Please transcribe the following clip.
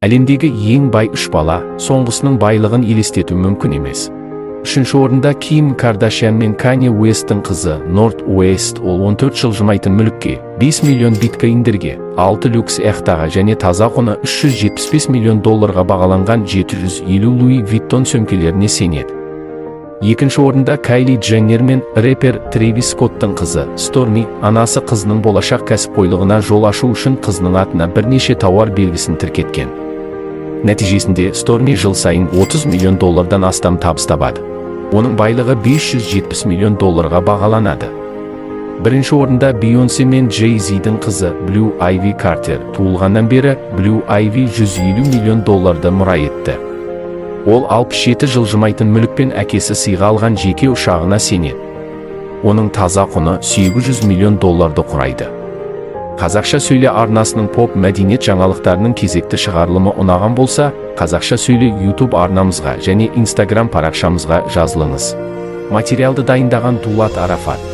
Әлемдегі ең бай үш бала, соңғысының байлығын елестету мүмкін емес. Үшінші орында Ким Кардашьян мен Канье Уэсттің қызы Норт Уэст. Ол 14 жылжымайтын мүлікке, 5 миллион биткоиндерге, 6 люкс яхтаға және таза құны 375 миллион долларға бағаланған 750 Луи Виттон сөмкелеріне сенеді. Екінші орында Кайли Дженнер мен рэпер Трэвис Скоттың қызы Сторми. Анасы қызының болашақ кәсіпқойлығына жол ашу үшін қызының атына бірнеше тауар белгісін тіркеткен. Нәтижесінде Сторми жыл сайын 30 миллион доллардан астам табыс табады. Оның байлығы 570 миллион долларға бағаланады. Бірінші орында Бейонсе мен Джей Зидің қызы Блю Айви Картер. Туылғаннан бері Блю Айви 150 миллион долларды мұра етті. Ол 67 жылжымайтын мүлік пен әкесі сыйға алған жеке ұшағына сенеді. Оның таза құны 800 миллион долларды құрайды. «Қазақша сөйле» арнасының поп мәдениет жаңалықтарының кезекті шығарылымы ұнаған болса, «Қазақша сөйле» YouTube арнамызға және Instagram парақшамызға жазылыңыз. Материалды дайындаған Дулат Арафат.